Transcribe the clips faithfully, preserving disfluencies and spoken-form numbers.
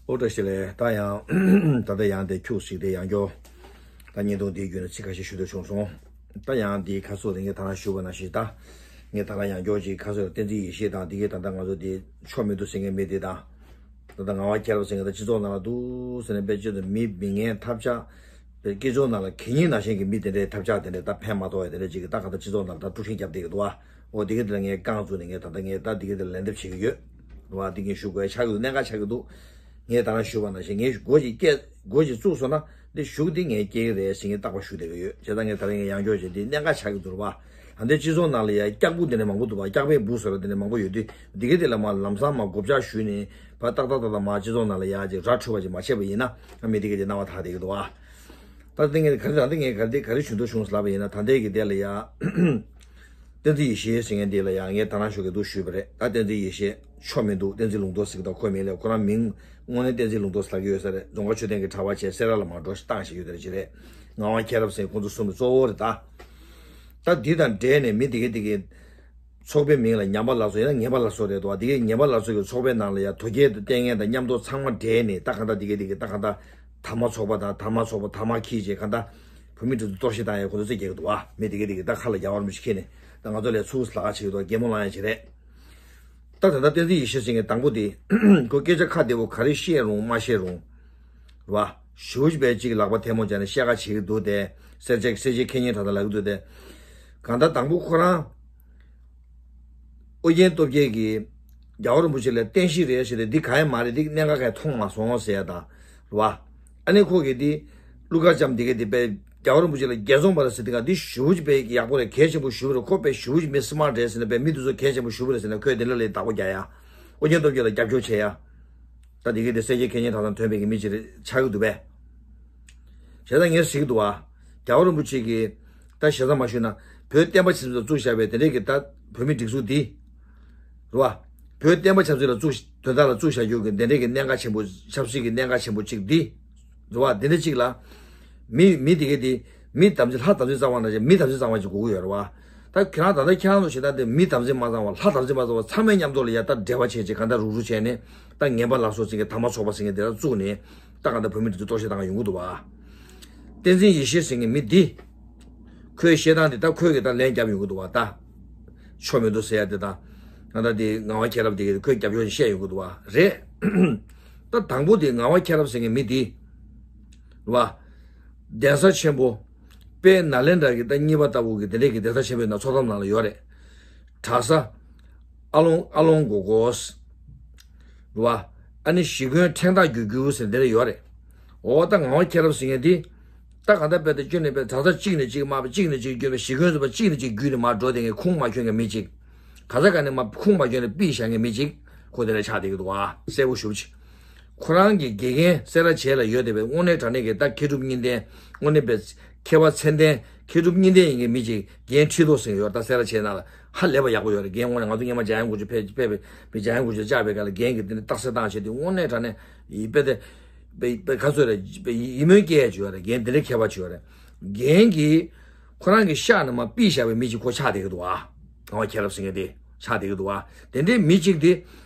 ཨོ་བཀྲ་ཤིས་བདེ་ལེགས། ད་ཡང་ད་ལྟ་ཡང་དེ་ཁྱུག་ཞིག་དེ་ཡང་སྐྱོར། ད་བརྙན་ཐུང་དེའི་བརྒྱུད་ནས་ཚིག་ཁ་ཤས་ཞུ་འདོད་བྱུང་སོང་། ད་ཡང་དེའི་ཁ་སོ་དེ་ངས་ད་རང་ཞུས་པ་ནང་བཞིན་ད། ངས་ད་རང་ཡང་སྐྱོར་གྱི་ཁ་སོ་ལ་བསྟན་འཛིན་ཡེ་ཤེས་དང་དེ་གའི་ད་ལྟ་ང་ཚོ་དེ་ཆོ་མི་འདུག་ཟེར་མཁན་མི་དེ་དང་། ད་ལྟ་ངག་དབང་མཁྱེན་རབ་ཟེར་མཁན་ད་སྤྱི་ཚོགས་ནང་ལ་འདུག་ཟེར་ནས་དཔེ་ཆ་དུ་མི་མི་ངན་ཐབས་ཆག་དཔེ་སྤྱི་ཚོགས་ནང་ལ་གད་སྙིགས་ནང་བཞིན་གྱི་མི་དེ་འདྲའི་ཐབས་ཆག་དེ་འདྲའི་ད་ཕན་མ་ཐོགས་ཡ་དེ་འདྲ་ཅིག་གི་ད་ག་ད་སྤྱི་ཚོགས་ནང་ལ་ད་དཀྲུག་ཤིང་རྒྱབ་བསྡད་ཀྱི་འདུག་ཨ། འོ་དེ་གའི་དེ་ལ་ངས་རྐང་བཙུགས་ནས་ངས་ད་ལྟ་ངས་ད་དེ་གའི་དེ་ལ་ལན་འདེབས་བྱེད་ཀྱི་ཡོད། རེད་བ། དེ་གིན་ཞུ་དགོས་ཆགས་ཀྱི་འདུག་གནད་འགག་ཆགས་ཀྱི་འདུག་ངས་ད་རང་ཞུས་པ་ནང་བཞིན་ངས་སྒོ་ཅིག་བཀལ་སྒོ་ཅིག་བཙུགས་སོང་ན་འདི་ཞུགས་འདི་ངས་སྐྱེལ་གྱི་རེད་ཟེར་ངས་རྟག་པར་ཞུ་བསྡད་ཀྱི་ཡོད། བྱས་ཙང་ངས་ད་རིང་ངས་ཡང་བསྐྱར་བྱས་འདི་གནད་འགག་ཆགས་ཀྱི་འདུག་རེད་བ། ད་ལྟའི་སྤྱི་ཚོགས་ནང་ལ་ཡ་སྐྱག་འབུ་དེ་འདྲ་མང་པོ་འདུག་བ། སྐྱག་པའི་འབུ་ཟེར་བ་དེ་འདྲ་མང་པོ་ཡོད་དུས་འདི་གའི་དེ་ལ་མ་ལམ་སང་མ་མགོ་བཅག་ཞུས་ནས་ཕར་ཏག་ཏག་ཏག་ཏག་མ་སྤྱི་ཚོགས་ནང་ལ་ཡ་ཅིག་ར་འཕྲོད་པ་ཅིག་མ་བྱས་པ་ཡིན་ན་ཨ་མི་དེ་གའི་དེ་སྣང་བ་ཐག་བསྡད་ཀྱི་འདུག་བ། ད་ལྟ་ངས་ག་རེ་ད་ལྟ་ངས་ག་རེ་ག་རེ་ཞུ་འདོད་བྱུང་ཟེར་ལབ་པ་ཡིན་ན་ད་ལྟའི་གི་དེ་ལ་ཡ། བསྟན་འཛིན་ཡེ་ཤེས་ཟེར་མཁན་དེ་ལ་ཡང་ངས་ད་རང་ཞོགས་ཀྱི་འདུག་ཞུས་པ་རེད། ད་བསྟན་འཛིན་ཡེ་ཤེས་ཆོ་མི་འདུག་བསྟན་འཛིན་ལུང་རྟོགས་ཟེར་གི་ད་ཁོ་མིང་ལས་ཁོ་རང་མིང་དངོས་གནས་བསྟན་འཛིན་ལུང་རྟོགས་ཟེར་གི་ཡོད་ས་རེད། རྫོང་དཀར་མཆོད་རྟེན་གྱི་གྲྭ་པ་བྱས་སེ་ར་ལ་མར་འགྲོ་བཏང་བཞིན་ཡོད་དེ་རེད་ཅི་རེད། ངག་དབང་མཁྱེན་རབ་ཟེར་ཁོང་ཚོ་གསུམ་གྱི་གཙོ་བོ་རེད་ད། ད་འདི་དང་འབྲེལ་ནས་མི་དེ་གའི་དེ་གའི་ཚོགས་པའི་མིང་ལ་ཉམས་པ་སླར་གསོ་ཡིན་ན་ངན་པ་སླར་གསོ་རེད་དོ། དེ་གའི་ངན་པ་སླར་གསོ་གི་ཚོགས་པའི་ནང་ལ་ཡང་དོལ་རྒྱལ་དང་ལྟས་ངན་དང་མཉམ་དུ་ཚང་མ་འབྲེལ་ནས་ད་གང་ལྟར་དེ་གའི་དེ་གའི་ད་གང་ལྟར་དར་མ་ཚོགས་པ་དང་དར་མ་ཚོགས་པ་དར་མ་ཁྱི་བྱས་གང་ལྟར་བོད་མི་འདི་ཚོ་གཏོར་བཤིག་བཏང་ཡས་ཁོ་ཚོ་རྩིས་རྒྱག་གི་འདུག་བ། མི་དེ་གའི་དེ་གའི་ད་ཁ་ལ་རྒྱ་གར་མི་ཞིག་ཁྱེར་ནས་ད་ང་ཚོ་ལས་ཚུགས་ལ་ཁ་བྱེད་ཀྱི་འདུག་གད་མོ་ལངས་ཡས་བྱེད་རེད། ད་ད་ལྟ་བསྟན་འཛིན་ཡེ་ཤེས་ཟེར་མཁན་དང་པོ་དེ། ཁོ་སྐད་ཆ་ཁ་བདེ་པོ་ག་རེ་བཤད་རུང་མ་བཤད་རུང་། རེད་བ། ཞུ་ཞུ་བའི་གཅིག་ལག་པ་ཐལ་མོ་སྦྱར་ནས་བཤད་ཁ་བྱེད་ཀྱི་འདུག་སྟེ། སེར་བྱེས་སེར་བྱེས་ཁེ་ཉིན་དྲ་ད་ལབ་ཀྱི་འདུག་སྟེ། གང་ལྟར་དང་པོ་ཁོ་རང་། ཨོ་རྒྱན་སྟོབས་རྒྱལ་གྱིས། རྒྱལ་བ་རིན་པོ་ཆེ་ལ་བསྟན་བཤིག་རེད་ཟེར་ཏེ་འདི་ག་ཡང་མ་རེད། འདི་གནད་འགག་ག་ཡང་མཐོང་མ་སོང་ཟེར་ཡ་དང་། རེད་བ། ཨ་ནི་ཁོ་གིས་འདི། ཀླུ་མཁར་བྱམས་འདི་གས་འདི་པས་རྒྱལ་བ་རིན་པོ་ཆེ་ལ་རྒྱལ་འཛོམས་པ་ལ་ཟེར་ཏེ་ག་འདི་ཞུ་བ་ཅིག་པས་ཡག་པོ་རེད། གལ་ཆེན་པོ་ཞུ་བ་རེད། ཁོ་པས་ཞུ་བ་ཅིག་མི་སི་མ་རེད་ཟེར་ནས་པས་མི་འདི་ཚོ་གལ་ཆེན་པོ་ཞུ་བ་རེད་ཟེར་ནས་ཁོས་འདི་ལ་ལས་བདག་པོ་རྒྱག་ཡ། ཨོ་རྒྱན་སྟོབས་རྒྱལ་ལ་རྒྱབ་སྐྱོར་བྱེད་ཡ། ད་འདི་གས་འདི་སེར་བྱེས་ཁེ་ཉིན་དྲ་དང་ཐོན་པའི་གི་མི་ཅིག་རེད་ཆགས་ཀྱི་འདུག་པས། བྱས་ཙང་ངས་ཟེར་གྱི་འདུག་བ། རྒྱལ་བ་རིན་པོ་ཆེ་གིས། ད་ཞེ་ས་མ་ཞུས་ན། བོད་བསྟན་པ་ཆབ་སྲིད་ལ་བཙུགས་བཞག་པའི་དེ་འདྲས་ཀྱི་ད་བོད་མི་སྒྲིག་འཛུགས་འདི། རེད་བ། བོད་བསྟན་པ་ཆབ་སྲིད་ལ་བཙུགས་དོན་དག་ལ་བཙུགས་བཞག་རྒྱུ་གི་དེ་འདྲས་ཀྱི་གནད་འགག་ཆེན་པོ་ཆབ་སྲིད་ཀྱི་གནད་འགག་ཆེན་པོ་གཅིག་འདི། རེད་བ། འདི་འདྲ་གཅིག་ལ། མི་མི་དེ་གས་དེ་མི་དམ་ཚིག་ལྷ་དམ་ཚིག་གཙང་བ་ན་ཅིག་མི་དམ་ཚིག་གཙང་བ་ཅིག་དགོས་ཀྱི་ཡོད་རེད་བ། ད་ཁྱེད་རང་ད་ལྟ་ཁྱེད་རང་ཚོ་ཞེ་དྲག་དེ་མི་དམ་ཚིག་མ་གཙང་བ་ལྷ་དམ་ཚིག་མ་གཙང་བ་ཚང་མའི་མཉམ་དུ་ལ་ཡ་ད་འབྲེལ་བ་བྱས་ཅིག་གང་ལྟར་རུག་རུག་བྱས་ནས་ད་ངན་པ་ལག་སོགས་ཟེར་མཁན་དར་མ་ཚོགས་པ་ཟེར་མཁན་དེ་ད་བཙུགས་ནས་ད་གང་ལྟར་བོད་མི་འདི་ཚོ་གཏོར་བཤིག་བཏང་གི་ཡོང་གི་འདུག་བ། བསྟན་འཛིན་ཡེ་ཤེས་ཟེར་མཁན་མི་འདི། ཁོའི་བཤད་སྟངས་དེ་ད་ཁོས་གི་ད་ལན་རྒྱབ་ཡོང་གི་འདུག་བ་ད། ཆོ་མི་འདུག་ཟེར་ཡ་དེ་དང་། ང་ད་དེ་ངག་དབང་མཁྱེན་རབ་དེ་གི་ཁོས་རྒྱབ་སྐྱོར་བཤད་ཡོང་གི་འདུག་བ་རེད། ད་དང་པོ་དེ་ངག་དབང་མཁྱེན་རབ་ཟེར་མཁན་མི་དེ། རེད་བ། གདན་ས་ཆེན་པོ། དཔལ་ནཱ་ལེནྡྲ་གི་ད་གཉིས་པ་ལྟ་བུ་གི་དེ་འདྲས་ཀྱི་གདན་ས་ཆེན་པོའི་ནང་ཚོགས་གཏམ་ནང་ལ་ཡོད་རེད། གྲྭ་ས། ཨ་ལོང་ཨ་ལོང་གོ་གོས། རེད་བ། ཨ་ནི་ཞི་རྒོལ་ཕྲེང་ཐག་རྒྱུད་རྒྱུད་ཟེར་དེ་འདྲ་ཡོད་རེད། འོ་ད་ངག་དབང་མཁྱེན་རབ་ཟེར་མཁན་དེ། ད་གང་ལྟར་དཔེ་དེ་བསྐྱོན་ནས་དཔེ་གྲྭ་ས་གཅིག་ནས་གཅིག་མར་དཔེ་གཅིག་ནས་གཅིག་བསྐྱོན་པའི་ཞི་རྒོལ་ཟེར་བ་གཅིག་ནས་གཅིག་བརྒྱུད་ནས་མར་འགྲོ་བསྡད་མཁན་ཁུངས་མ་འཁྱོལ་མཁན་མི་གཅིག་ག་ས་ག་ནས་མར་ཁུངས་མ་འཁྱོལ་ནས་པི་བཞག་མཁན་མི་གཅིག་ཁོ་དེ་འདྲ་ཆགས་བསྡད་ཀྱི་འདུག་བ། གསལ་པོ་ཞེ་པོ་ཅིག་ཁོ་རང་གི་དགེ་རྒན་སེ་ར་བྱེས་ལ་ཡོད་བསྡད་པའི་དངོས་གནས་དྲང་གནས་ཀྱི་ད་མཁས་གྲུབ་གཉིས་ལྡན་དངོས་གནས་པའི་མཁས་པ་མཚན་ལྡན་མཁས་གྲུབ་གཉིས་ལྡན་ཡིན་མཁན་མི་གཅིག་རྒན་ཁྲི་ཐོག་ཟེར་ཡོད། ད་སེ་ར་བྱེས་ནང་ལ་ཧ་ལས་པ་ཡག་པོ་ཡོད་རེད། རྒན་དངོས་གནས་ང་ཚོ་སྔོན་མ་འཇམ་དབྱངས་དགུ་བཅུ་ཕེབས་ཕེབས་པའི་འཇམ་དབྱངས་དགུ་བཅུ་བཅར་བའི་སྐབས་ལ་རྒན་གྱིས་དེ་ནས་རྟགས་གསལ་བཏང་བྱས་ཏེ་དངོས་གནས་དྲང་གནས་ཡིན་པས་དེ། པའི་པའི་ཁ་སོ་རེ་པའི་ཡིད་སྨོན་སྐྱེ་ཡ་བྱོས་རེ་རྒན་དེ་འདྲའི་མཁས་པ་བྱོས་རེ། རྒན་གྱིས་ཁོ་རང་གི་ཤག་ནས་མར་པི་བཞག་པའི་མི་གཅིག་ཁོ་ཆགས་བསྡད་ཀྱི་འདུག་ཨ། ངག་དབང་མཁྱེན་རབ་ཟེར་མཁན་དེ་ཆགས་བསྡད་ཀྱི་འདུག་ཨ། དེ་འདྲའི་མི་གཅིག་དེ།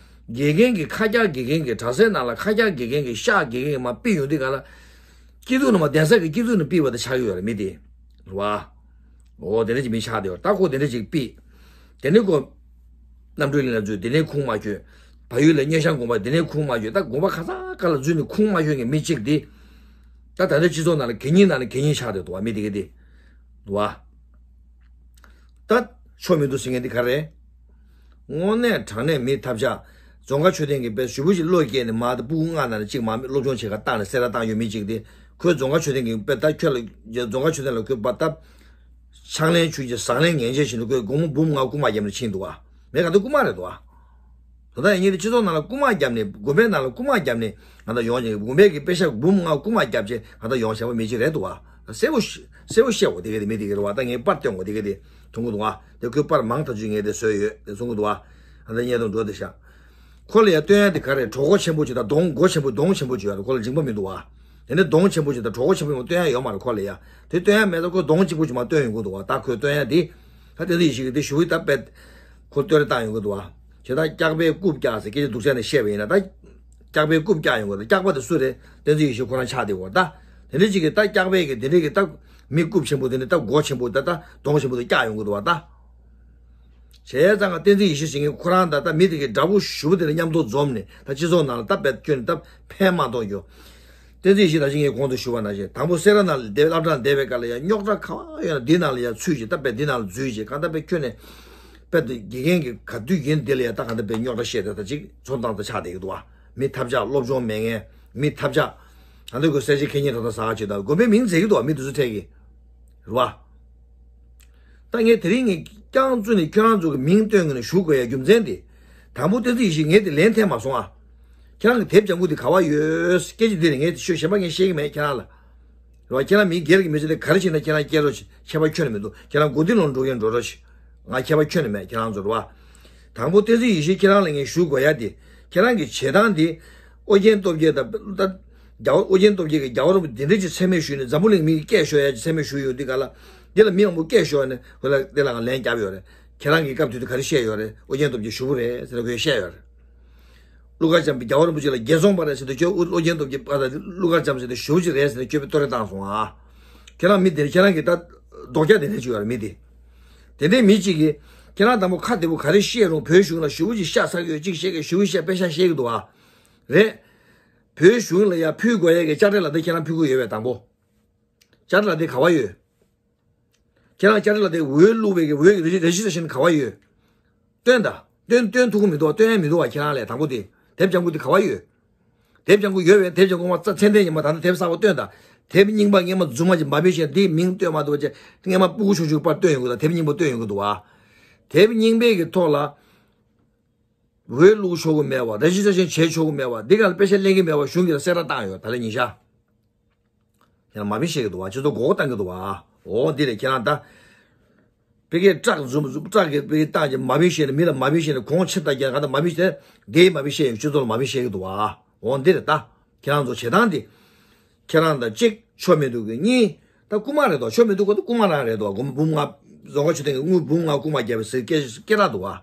དགེ་རྒན་གྱི་ཁ་རྒྱག་དགེ་རྒན་གྱི་གྲྭ་སའི་ནང་ལ་ཁ་རྒྱག་དགེ་རྒན་གྱི་ཤག་དགེ་རྒན་གྱི་མར་པི་ཡོང་དུས་ག་ལ། སྐྱིད་སྡུག་ནས་མར་གདན་ས་གི་སྐྱིད་སྡུག་ནས་པི་བ་དེ་ཆགས་ཀྱི་ཡོད་རེད་མི་དེ། རེད་བ། འོ་དེ་འདྲ་ཅིག་མི་ཆགས་བསྡད་ཡོད་རེད། ད་ཁོ་དེ་འདྲ་ཅིག་པི། དེ་ནས་ཁོ། རྣམ་གྲོལ་གླིང་ལ་འཛུལ་དེ་ནས་ཁུངས་མ་འཁྱོལ། བལ་ཡུལ་ལ་སྙེ་ཤང་དགོན་པ་དེ་ནས་ཁུངས་མ་འཁྱོལ། ད་དགོན་པ་ག་ས་ག་ལ་འཛུལ་ནས་ཁུངས་མ་འཁྱོལ་མཁན་མི་གཅིག་དེ། ད་ད་ལྟའི་སྤྱི་ཚོགས་ནང་ལ་གད་སྙིགས་ནང་ལ་གད་སྙིགས་ཆགས་བསྡད་འདུག་བ་མི་དེ་ག་དེ། འདུག་བ། ད་ཆོ་མི་འདུག་ཟེར་མཁན་དེ་ག་རེ། དངོས་གནས་དྲང་གནས་མི་ཐབས་ཆག་རྫོང་དཀར་མཆོད་རྟེན་གྱི་དཔེ་ཞུ་བུ་ཞིག་བློས་བསྐྱེད་ནས་མ་ད་སྤུ་གུ་ལྔ་ནང་ནས་གཅིག་མ་སློབ་སྦྱོང་བྱེད་ག་བཏང་ནས་སེ་ར་བཏང་ཡོད་མི་གཅིག་དེ། ཁོས་རྫོང་དཀར་མཆོད་རྟེན་གྱི་དཔེ་ད་ཁྱོད་ལ་རྫོང་དཀར་མཆོད་རྟེན་ལ་ཁོས་པ་ད། ཕྱག་ལེན་ཆུ་ཆེ་ཟངས་ལེན་ངན་ཆེ་བཞིན་དུ་ཁོས་སྒོར་མོ་འབུམ་ལྔ་རྐུ་མ་བརྒྱབ་ནས་ཕྱིན་འདུག་བ། མེད་ག་དུས་རྐུ་མ་རེད་འདུག་བ། ད་ལྟ་ཡིན་ནའི་སྤྱི་ཚོགས་ནང་ལ་རྐུ་མ་བརྒྱབ་ནས་དགོན་པའི་ནང་ལ་རྐུ་མ་བརྒྱབ་ནས་ང་ད་ཡོང་ཅིང་དགོན་པའི་གི་པེ་ཤ་འབུམ་ལྔ་རྐུ་མ་བརྒྱབ་ཅེ་ང་ད་ཡོང་བྱས་པ་མི་གཅིག་རེད་འདུག་བ། གསལ་པོ་གསལ་པོ་བཤད་འོ་དེ་ག་དེ་མི་དེ་ག་རེད་བ། ད་ངས་པར་སྟོན་འོ་དེ་ག་དེ་མཐོང་གི་འདུག་བ། དེ་ཁོས་པར་མང་ཐག་ཆོད་ངས་དེ་བཟོས་ཡོད་དེ་གསུང་གི་འདུག་བ། ང་ད་བརྙན་ཐུང་འགྲོ་དེ་ཤག་ཁོ་ལ་ཡ་སྟོན་ཡ་དེ་ག་རེ་གྲོད་ཁོག་ཆེན་པོ་ཅིག་དང་གདོང་མགོ་ཆེན་པོ་གདོང་ཆེན་པོ་ཅིག་ཡོད་རེད། ཁོ་ལ་མཇིང་པ་མི་འདུག་བ། དེ་ནས་གདོང་ཆེན་པོ་ཅིག་དང་གྲོད་ཁོག་ཆེན་པོ་ཡོད་སྟོན་ཡ་ཡོད་མ་རེད་ཁོ་ལ་ཡ། དེ་སྟོན་ཡ་མེད་ད་ཁོས་གདོང་གཅིག་པོ་ཅིག་མ་སྟོན་ཡོང་གི་འདུག་བ། ད་ཁོས་སྟོན་ཡ་དེ། ད་དེ་ཚོ་ཡིན་ཞིག་གི་དེ་ཞུ་གི་ད་དཔེ། ཁོ་སྟོན་རེ་བཏང་ཡོང་གི་འདུག་བ། བྱས་ད་སྐྱག་པའི་རྐུབ་བཀྱག་ཟེར་སྐད་ཆ་སྡུག་ཅག་ནས་བཤད་པ་ཡིན་ན་ད། སྐྱག་པའི་རྐུབ་བཀྱག་ཡོང་གི་རེད། སྐྱག་པ་དེ་སུ་རེད། བསྟན་འཛིན་ཡེ་ཤེས་ཁོ་རང་ཆགས་བསྡད་ཡོད་རེད་ད། དེ་འདྲ་ཅིག་གིས་ད་སྐྱག་པའི་གི་དེ་འདྲ་གི་ད་མི་རྐུབ་ཆེན་པོ་དེ་འདྲ་ད་མགོ་ཆེན་པོ་ད་ད་གདོང་ཆེན་པོ་དེ་བཀྱག་ཡོང་གི་འདུག་བ་ད། བྱས་ཙང་ང་བསྟན་འཛིན་ཡེ་ཤེས་ཟེར་མཁན་ཁོ་རང་ད་ལྟ་མི་དེ་གི་དགྲ་བོ་ཞུ་བོ་དེ་ལ་མཉམ་དུ་འཛོམས་ནས་ད་སྤྱི་ཚོགས་ནང་ལ་ད་བེད་སྐྱོན་ནས་ད་ཕན་མ་ཐོགས་རྒྱུ། བསྟན་འཛིན་ཡེ་ཤེས་ད་ཅི་ངས་གོང་དུ་ཞུས་པ་ནང་བཞིན་དང་པོ་སེ་ར་ནང་ལ་བསྡད་སློབ་གྲྭ་བསྡད་པའི་སྐབས་ལ་ཡང་རྙོག་དྲ་ག་བ་ཡོད་ན་འདི་ནང་ལ་ཡང་ཚུད་ཅིག་ད་བེད་འདི་ནང་ལ་འཛུལ་ཅིག་གང་ལྟར་བེད་ཁྱོད་ནས་བེད་དེ་དགེ་རྒན་གྱི་ག་དུས་ཡིན་འདི་ལ་ཡང་ད་གང་ལྟར་བེད་རྙོག་དྲ་བཤད་དེ་ད་ཅིག་ཚོང་སྟངས་ད་ཆགས་བསྡད་ཀྱི་འདུག་བ། མི་ཐབས་ཆག་སློབ་སྦྱོང་མེད་མཁན་མི་ཐབས་ཆག་ད་འདི་ཁོ་གསལ་བྱེད་ཁེ་ཉིན་ད་ད་ཟ་ཅིག་ད་དགོན་པའི་མིང་བརྗེ་གི་འདུག་བ་མི་དེ་ཚོ་ཐད་ཀྱི་རེད་བ། ད་ངས་དེ་རིང་ངས་རྐྱང་བཙུགས་ནས་ཁྱོད་རང་ཚོ་གི་མིང་བཏོན་གི་ནས་ཞུ་དགོས་ཡ་རྒྱུ་མཚན་དེ། དང་པོ་བསྟན་འཛིན་ཡེ་ཤེས་ངས་དེ་ལན་འཐེན་མ་སོང་ཨ། ཁྱེད་རང་གི་དེབ་ལྗང་ཁུ་དེ་ག་བ་ཡོད། སྐད་ཆ་འདི་རེད་ངས་དེ་ཤོད་གཞན་པ་ངས་བཤད་གི་མེད་ཁྱེད་རང་ལ། རེད་བ་ཁྱེད་རང་མི་སྒེར་གྱི་མི་ཚེ་དེ་ག་རེ་བྱེད་ན་ཁྱེད་རང་སྐྱེལ་རོགས་བྱེད་ཁྱད་པར་ཁྱོན་ནས་མི་འདུག་ཁྱེད་རང་མགོ་རྟིང་ལོག་འགྲོ་མཁན་འགྲོ་རོགས་བྱེད། ང་ཁྱད་པར་ཁྱོན་ནས་མེད་ཁྱེད་རང་ཚོ་རེད་བ། དང་པོ་བསྟན་འཛིན་ཡེ་ཤེས་ཁྱེད་རང་ལ་ངས་ཞུ་དགོས་ཡ་དེ། ཁྱེད་རང་གི་བྱེད་སྟངས་དེ། ཨོ་རྒྱན་སྟོབས་རྒྱལ་དང་ད། རྒྱལ་བ་ཨོ་རྒྱན་སྟོབས་རྒྱལ་གྱིས་རྒྱལ་བ་རིན་པོ་ཆེ་དེ་འདྲ་ཅིག་མཚན་སྨད་ཞུས་ནས་འཛམ་བུ་གླིང་མི་སྐད་ཤོར་ཡ་ཅིག་མཚན་སྨད་ཞུས་ཡོད་དུས་ག་ལ། འདི་ལ་མི་མང་པོ་སྐད་ཤོར་ནས་ཁོ་ལ་དེ་ལ་ང་ལན་བརྒྱབ་ཡོད་རེད། ཁྱེད་རང་གིས་སྐབས་དེ་དུས་ག་རེ་བཤད་ཡོད་རེད། ཨོ་རྒྱན་སྟོབས་རྒྱལ་ཞུ་བོ་རེད་ཟེར་ནས་ཁོས་བཤད་ཡོད་རེད། ཀླུ་མཁར་བྱམས་པས་རྒྱལ་བ་རིན་པོ་ཆེ་ལ་རྒྱལ་ཚོང་པ་རེད་ཟེར་ཏེ་ཁྱོད་ཨོ་རྒྱན་སྟོབས་རྒྱལ་པ་དང་ཀླུ་མཁར་བྱམས་ཟེར་ཏེ་ཞུ་བོ་ཅིག་རེད་ཟེར་ནས་སྐྱོ་པའི་བསྟོད་ར་བཏང་སོང་ཨ། ཁྱེད་རང་མི་དེ་ཁྱེད་རང་གིས་ད་རྡོག་རྒྱག་དེ་འདྲ་ཅིག་ཡོད་རེད་མི་དེ། དེ་འདྲའི་མི་གཅིག་གིས་ཁྱེད་རང་དང་པོ་ཁ་བདེ་པོ་ག་རེ་བཤད་རུང་བོད་གཞུང་ལ་ཞུ་བོ་ཅིག་ཤ་ཚ་གི་ཡོད་ཅིག་བཤད་གི་ཞུ་བོ་བཤད་པེ་ཤ་བཤད་གི་འདུག་ཨ། རེད། བོད་གཞུང་ལ་ཡ་ཕུལ་དགོས་ཡ་གི་དཔྱ་ཁྲལ་ལ་དེ་ཁྱེད་རང་ཕུལ་གི་ཡོད་པས་དང་པོ། དཔྱ་ཁྲལ་ལ་དེ་ག་བ་ཡོད། ཁྱེད་རང་དཔྱ་ཁྲལ་ལ་དེ་འོས་བླུག་པའི་གི་འོས་རེ་ཇི་སི་ཊེ་ཤན་ག་བ་ཡོད། སྟོན་ད། སྟོན་སྟོན་ཐུབ་ཀྱི་མི་འདུག་བ་སྟོན་ཡ་མི་འདུག་བ་ཁྱེད་རང་ལས་དང་པོ་དེ། དེབ་ལྗང་ཁུ་དེ་ག་བ་ཡོད། དེབ་ལྗང་ཁུ་ཡོད་པས་དེབ་ལྗང་ཁུ་མ་རྩ་ཚད་ལྡན་ཉི་མ་ད་ལྟ་དེབ་གསར་པ་སྟོན་ད། དེབ་རྙིང་པ་སྔས་མ་རྫུན་མ་ཅིག་མ་བིན་ཤེས་འདི་མིང་སྟོན་མ་ཐུབ་པ་ཅིག་སྔས་མ་སྤུ་གུ་ཆུང་ཆུང་པར་སྟོན་ཡོང་གི་འདུག་དེབ་རྙིང་པ་སྟོན་ཡོང་གི་འདུག་བ། དེབ་རྙིང་པའི་གི་ཐོག་ལ། འོས་བླུག་ཆོག་གི་མེད་བ་རེ་ཇི་སི་ཊེ་ཤན་བྱེད་ཆོག་གི་མེད་བ་འདི་ག་ལ་པེ་ཤ་ལེན་གི་མེད་བ་གཞུང་གིས་ལ་གསལ་བསྒྲགས་བཏང་ཡོད་ད་ལན་ཉིན་ཤག་ཡང་མ་བིན་ཤེས་གི་འདུག་བ་སྤྱི་ཚོགས་མགོ་སྐོར་བཏང་གི་འདུག་བ། འོ་འདི་རེད་ཁྱེད་རང་ད། ཕ་གིའི་བཀྲག་འཛུམ་འཛུམ་བཀྲག་གི་ཕ་གིའི་བཏང་གི་མ་བིན་ཤེས་ནས་མི་ལ་མ་བིན་ཤེས་ནས་གོང་ཆེ་ལྟ་རྒྱ་ག་ད་མ་བིན་ཤེས་འདི་མ་བིན་ཤེས་ཡོད་སྤྱི་ཚོགས་ལ་མ་བིན་ཤེས་གི་འདུག་བ། འོ་འདི་རེད་ད། ཁྱེད་རང་ཚོ་བྱེད་སྟངས་འདི། ཁྱེད་རང་དང་གཅིག་ཆོ་མི་འདུག་གི་གཉིས། ད་རྐུ་མ་རེད་དོ་ཆོ་མི་འདུག་གོ་ད་རྐུ་མ་རང་རེད་དོ་སྒོར་མོ་འབུམ་ལྔ། རྫོང་ཁ་ཆོས་ལྡན་གི་དངུལ་འབུམ་ལྔ་རྐུ་མ་བརྒྱབ་པའི་ཟེར་སྐད་སྐད་གྲགས་འདུག་བ།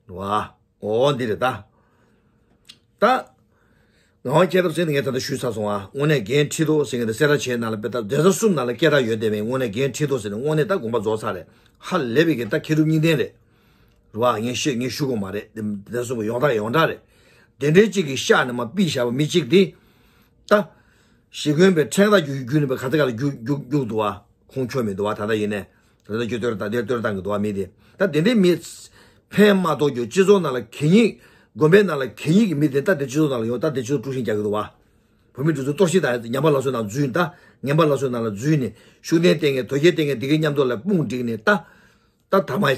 རེད་བ། འོ་འདི་རེད་ད། ད། ངག་དབང་མཁྱེན་རབ་ཟེར་ནས་ངས་ད་ལྟ་ཞུས་ཚར་སོང་ཨ། དངོས་གནས་འགན་འཁྲི་འདུག་ཟེར་མཁན་དེ་གསལ་བསྒྲགས་བྱས་ནང་ལ་དཔེ་ད་སྡེ་ཚན་གསུམ་ནང་ལ་སྐད་གྲགས་ཡོད་བསྡད་པའི་དངོས་གནས་འགན་འཁྲི་འདུག་ཟེར་ནས་དངོས་གནས་ད་དགོངས་པ་རྫོགས་ཚར་རེད། ཧ་ལས་པའི་གི་ད་མཁས་གྲུབ་གཉིས་ལྡན་རེད། རེད་བ་ངས་ཤེས་ངས་ཞུ་དགོས་མ་རེད་དེ་སྡེ་ཚན་གསུམ་གི་ཡོངས་གྲགས་ཡོངས་གྲགས་རེད། དེ་འདྲའི་གཅིག་གི་ཤག་ནས་མ་ཕུད་བཞག་པ་མི་གཅིག་དེ། ད། ཞི་རྒོལ་པའི་ཕྲེང་ཐག་བརྒྱུད་བརྒྱུད་ནས་པའི་ག་ཚ་ག་ལ་རྒྱུག་རྒྱུག་རྒྱུག་འདུག་བ། ཁུངས་འཁྱོལ་མི་འདུག་བ་ད་ལྟ་ཡིན་ནས། ད་ལྟ་རྒྱུ་སྟོར་དང་དེར་སྟོར་བཏང་གི་འདུག་བ་མི་དེ། ད་དེ་འདྲའི་མི། ཕན་མ་ཐོགས་རྒྱུ་སྤྱི་ཚོགས་ནང་ལ་གད་སྙིགས། དགོན་པའི་ནང་ལ་གད་སྙིགས་ཀྱི་མི་དེ་ད་དེ་སྤྱི་ཚོགས་ནང་ལ་ཡོང་ད་དེ་སྤྱི་ཚོགས་དཀྲུག་ཤིང་རྒྱག་གི་འདུག་བ། བོད་མི་འདི་ཚོ་གཏོར་བཤིག་དང་ཉམས་པ་སླར་གསོའི་ནང་འཛུལ་ད། ངན་པ་སླར་གསོའི་ནང་ལ་འཛུལ་ནས་ཤུགས་ལྡན་བསྟེན་མཁན་དོལ་རྒྱལ་བསྟེན་མཁན་འདི་གའི་མཉམ་དུ་ལ་དཔུང་བསྒྲིགས་ནས་ད། ད་ད་མ།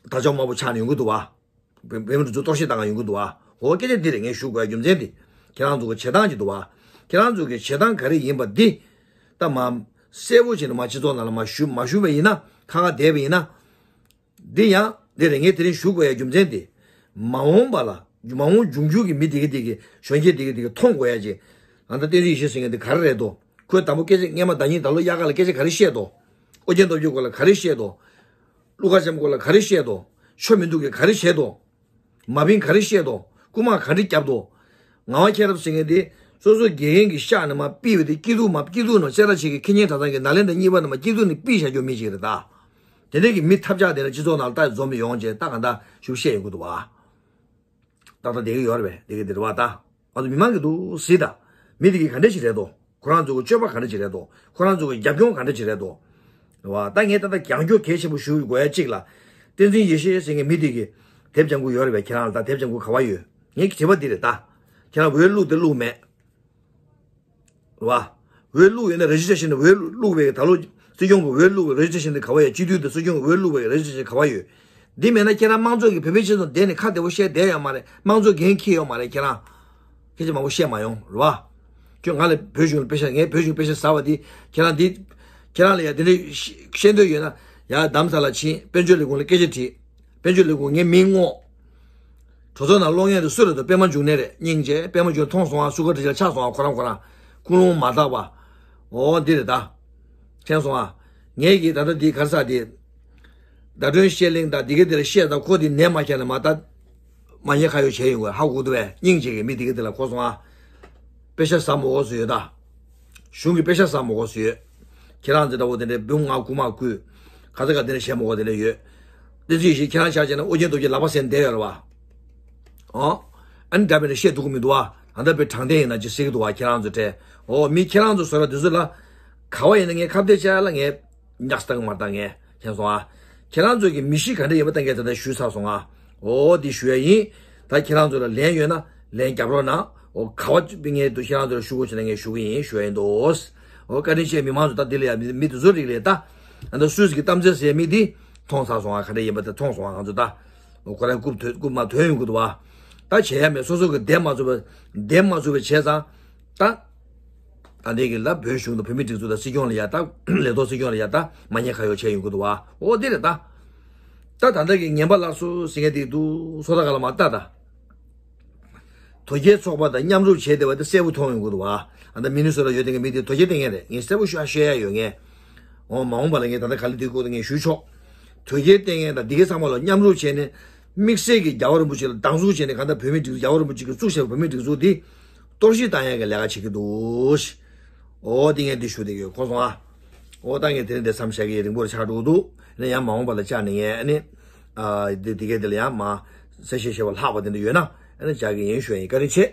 ད་ཅོག་དམར་པོ་ཆགས་ནས་ཡོང་གི་འདུག་བ། བོད་མི་འདི་ཚོ་གཏོར་བཤིག་བཏང་ག་ཡོང་གི་འདུག་བ། འོ་སྐད་ཆ་འདི་རེད་ངས་ཞུ་དགོས་རྒྱུ་མཚན་འདི། ཁྱེད་རང་ཚོ་གི་བྱེད་སྟངས་ཅིག་འདུག་བ། ཁྱེད་རང་ཚོ་གི་བྱེད་སྟངས་ག་རེ་ཡིན་པ་འདི། ད་མ། གསལ་པོ་བྱས་ནས་མ་སྤྱི་ཚོགས་ནང་ལ་མ་ཞུ་མ་ཞུ་བ་ཡིན་ན་ཁ་ཁ་བསྡད་པ་ཡིན་ན། འདི་ཡང་འདི་རེད་ངས་དེ་རིང་ཞུ་དགོས་ཡ་རྒྱུ་མཚན་འདི། མ་འོངས་པ་ལ་མ་འོངས་འབྱུང་འགྱུར་གྱི་མི་དེ་གི་དེ་གི་གཞོན་སྐྱེས་དེ་གི་དེ་གི་མཐོང་དགོས་ཡ་ཅིག་ཨ་ད་བསྟན་འཛིན་ཡེ་ཤེས་ཟེར་མཁན་དེ་ག་རེ་རེད་དོ། ཁོས་དང་པོ་སྐད་ཆ་སྔས་མ་ཟླ་ཉིན་ཟླ་ལོ་དབྱར་ཁ་ལ་སྐད་ཆ་ག་རེ་བཤད་དོ། ཨོ་རྒྱན་སྟོབས་རྒྱལ་སྐོར་ལ་ག་རེ་བཤད་དོ། ཀླུ་མཁར་བྱམས་སྐོར་ལ་ག་རེ་བཤད་དོ། ཆོ་མི་འདུག་གི་ག་རེ་བྱས་དོ། མ་བིན་ག་རེ་བཤད་དོ། རྐུ་མ་ག་འདྲ་བརྒྱབ་དོ། ངག་དབང་མཁྱེན་རབ་ཟེར་མཁན་དེ་སོ་སོ་དགེ་རྒན་གྱི་ཤག་ནས་མ་ཕུད་པ་དེ་སྐྱིད་སྡུག་མ་སྐྱིད་སྡུག་ནང་གསལ་བསྒྲགས་བྱེད་ཀྱི་ཁེ་ཉེན་གྲགས་ཚང་གི་ནཱ་ལེནྡྲ་གཉིས་པ་ནས་མ་སྐྱིད་སྡུག་ནས་ཕུད་བཞག་རྒྱུ་མི་ཅིག་རེད་ད། དེ་འདྲ་གི་མི་ཐབས་ཆག་དེ་ལ་སྤྱི་ཚོགས་ནང་ལ་ལྟ་འཛོམས་ཡོང་བྱས་ད་ག་འདྲ་ཞུ་བཤད་ཡོང་གི་འདུག་བ། ཏག་ཏག་བསྡད་ཀྱི་ཡོད་རེད་པས་བསྡད་ཀྱི་འདི་རེད་བ་ད། ང་ཚོ་མི་མང་གི་འདུག་གཟིགས་དང་། མི་དེ་གི་ག་འདྲ་ཞིག་རེད་དོ། ཁོ་རང་ཚོ་གི་སྤྱོད་པ་ག་འདྲ་ཞིག་རེད་དོ། ཁོ་རང་ཚོ་གི་རྒྱབ་ལྗོངས་ག་འདྲ་ཞིག་རེད་དོ། རེད་བ་ད་ངས་ད་ལྟ་རྒྱང་སྐྱོར་གལ་ཆེན་པོ་ཞུ་དགོས་ཡ་གཅིག་ལ། བསྟན་འཛིན་ཡེ་ཤེས་ཟེར་མཁན་མི་དེ་གི་དེབ་ལྗང་ཁུ་ཡོད་རེད་པས་ཁྱེད་རང་ལ་ད་དེབ་ལྗང་ཁུ་ག་བ་ཡོད། ངའི་དྲི་བ་འདི་རེད་ད། ཁྱེད་རང་འོས་བླུགས་དེ་བླུགས་མེད། རེད་བ། འོས་བླུགས་ཡོད་ན་རེ་ཇི་སི་ཊེ་ཤན་ནས་འོས་བླུགས་པའི་ད་ལོ་སྲིད་སྐྱོང་གི་འོས་བླུགས་པའི་རེ་ཇི་སི་ཊེ་ཤན་དེ་ག་བ་ཡོད། སྤྱི་འཐུས་དང་སྲིད་སྐྱོང་གི་འོས་བླུགས་པའི་རེ་ཇི་སི་ཊེ་ཤན་ག་བ་ཡོད། འདི་མེད་ན་ཁྱེད་རང་དམངས་གཙོ་གི་བོད་པའི་སྤྱི་ཚོགས་བསྡད་ནས་ཁ་བདེ་པོ་བཤད་བསྡད་ཡོད་མ་རེད། དམངས་གཙོ་འགན་འཁྱེར་ཡོད་མ་རེད་ཁྱེད་རང་། སྐད་ཆ་མང་པོ་བཤད་མ་ཡོང་རེད་བ། ཁྱོད་ང་ལ་བོད་གཞུང་ལ་དཔེ་ཆ་ངས་བོད་གཞུང་དཔེ་ཆ་ཟ་བ་འདི་ཁྱེད་རང་འདི། ཁྱེད་རང་ལ་ཡ་འདི་འདྲ་བཤད་འདོད་ཡོད་ན་ཡ་རྡ་རམ་ས་ལ་ཕྱིན་དཔལ་འབྱོར་ལས་ཁུངས་ལ་སྐད་ཆ་དྲིས། དཔལ་འབྱོར་ལས་ཁུངས་ངའི་མིང་བསྔོགས། གྲོས་ཚོགས་ནང་ཀློག་མཁན་དེ་སུ་རེད་དོ། པད་མ་འབྱུང་གནས་རེད། སྙིང་རྗེ། པད་མ་འབྱུང་མཐོང་སོང་ཨ། སུ་ག་འདྲ་ཅིག་ཆགས་སོང་ཨ། ཁོ་རང་ཁོ་རང་ཀུན་སློང་མ་དག་པ། འོ་འདི་རེད་ད། མཁྱེན་སོང་ཨ། ངས་ཀྱིས་ད་ལྟ་འདི་ག་རེ་ཟེར་དེ། ཟླ་སྒྲོན་བཤད་གླེང་དང་འདི་ག་འདི་ལ་བཤད་དང་ཁོ་འདི་ནད་མ་ཁྱེར་ནས་མ་ད། མ་ཉེས་ཁ་གཡོག་བྱས་ཡོང་གི་ཧ་གོ་འདུག་བས། སྙིང་རྗེ་གི་མི་དེ་གི་དེ་ལ་གོ་སོང་ཨ། པེ་ཤ་ཟ་མ་དགོས་སུ་ཡོད་ད། གཞུང་གི་པེ་ཤ་ཟ་མ་དགོས་སུ་ཡོད། ཁྱེད་རང་ཚོ་འདྲ་བོ་དེ་འདྲའི་འབུམ་ལྔ་དགུ་མ་བརྐུས། ག་ཚ་ག་དེ་འདྲ་བྱས་མ་དགོས་དེ་འདྲ་ཡོད། དེ་ཚོ་ཡིན་ཞིག་ཁྱེད་རང་ཆ་བྱས་ན་ཨོ་རྒྱན་སྟོབས་རྒྱལ་ལག་པ་ཟིན་བསྡད་ཡོད་རེད་བ། ཨོ། ཨ་ནི་འདྲ་མི་འདྲ་བཤད་ཐུབ་ཀྱི་མི་འདུག་བ། ཨ་ད་པའི་དྲང་བདེན་ཡིན་ན་ཅི་ཟེར་གི་འདུག་བ། ཁྱེད་རང་ཚོ་དྲན། ཨོ་མི་ཁྱེད་རང་ཚོ་བཟོ་འདྲ་དེ་ཚོ་ལ། ག་བ་ཡིན་ན་ངས་ཁ་གཏད་བཅག་ཡ་ལ་ངས། ཉག་སྟག་མ་སྟག་ངས་མཁྱེན་སོང་ཨ། ཁྱེད་རང་ཚོ་གི་མི་གཤིས་ག་འདྲ་ཡིན་པ་ལྟ་མཁན་དེ་འདྲ་ཞུས་ཚར་སོང་ཨ། འོ་འདི་ཞུ་ཡ་ཡིན། ད་ཁྱེད་རང་ཚོ་ལ་ལན་ཡོད་ན་ལན་རྒྱབ་རོགས་གནང་། འོ་ག་བ་པི་ངས་དུ་ཁྱེད་རང་ཚོ་ལ་ཞུ་དགོས་བྱུང་ན་ངས་ཞུ་གི་ཡིན་ཞུ་ཡ་ཡིན་དོ། འོ་བཀའ་དྲིན་ཆེ། མི་མང་ཚོ་ད་འདི་ལ་ཡ་མི་མི་དེ་ཚོ་རིགས་ལས་ད། ཨ་ད་སུས་ཀྱི་གཏམ་ཚེ་ཟེར་མི་འདི་མཐོང་ཚར་སོང་ཨ། ག་འདྲ་ཡིན་པ་དེ་མཐོང་སོང་ཨ། ང་ཚོ་ད། འོ་ཁོ་རང་རྐུབ་ཐོན་རྐུབ་མ་ཐོན་ཡོང་གི་འདུག་བ། ད་བྱེད་ཡ་མེད། སོ་སོ་གི་འདེམས་མ་ཚུགས་པ་འདེམས་མ་ཚུགས་པ་བྱས་ཙང་། ད། ད་ལྟའི་གི་ལ་བོད་གཞུང་དང་བོད་མི་སྒྲིག་འཛུགས་དང་སྲིད་སྐྱོང་ལ་ཡ་ད་ལས་ཐོག་སྲིད་སྐྱོང་ལ་ཡ་ད་མ་ཉེས་ཁ་གཡོག་བྱས་ཡོང་གི་འདུག་བ། འོ་དེ་རེད་ད། ད་ད་ལྟ་གི་ངན་པ་ལགས་སོ་ཟེར་མཁན་དེ་འདུག་སོ། ད་ག་ལ་མ་ལྟ་ད། དོལ་རྒྱལ་ཚོགས་པ་དང་མཉམ་རུབ་བྱས་བསྡད་པ་དེ་གསལ་པོ་མཐོང་ཡོང་གི་འདུག་བ། ཨ་ད་མི་ནི་སོ་ལ་ཡོད་དེ་ངས་མི་དེ་དོལ་རྒྱལ་བསྟེན་མཁན་རེད། ངས་གསལ་པོ་ཤོད་ཤོད་ཡ་ཡོད་ངས། འོ་མ་འོངས་པ་ལ་ངས་ད་ལྟ་ག་ལེ་དུས་སྐོར་དུ་ངས་ཞུས་ཆོག་དོལ་རྒྱལ་བསྟེན་མཁན་དང་འདི་གའི་ཚང་མ་ལ་མཉམ་རུབ་བྱས་ནས། དམིགས་བསལ་གྱི་རྒྱལ་བ་རིན་པོ་ཆེ་ལ་སྡང་ཟུག་བྱས་ནས་གང་ལྟར་བོད་མི་སྒྲིག་འཛུགས་རྒྱལ་བ་རིན་པོ་ཆེ་གིས་བཙུགས་བཞག་པའི་བོད་མི་སྒྲིག་འཛུགས་འདི། གཏོར་བཤིག་བཏང་ཡག་གི་ལས་ཀ་བྱེད་ཀྱི་འདུག་འོ་འདི་ངས་འདི་ཞུ་བསྡད་ཡོད་གོ་སོང་ཨ། འོ་ད་ངས་དེ་རིང་འདི་མཚམས་བཞག་གི་རིང་པོར་ཆགས་འགྲོ་གི་འདུག་ཨ་ནི་ཡང་མ་འོངས་པ་ལ་བཅར་ནས་ངས་ཨ་ནི། ཨ་འདི་འདི་གའི་འདི་ལ་ཡང་མ། གསལ་བཤད་བྱས་པ་ལྷག་པ་དེ་འདྲ་ཡོད་ན་ཨ་ནི་བཅར་གི་ཡིན་ཞུ་ཡ་ཡིན། བཀའ་དྲིན་ཆེ།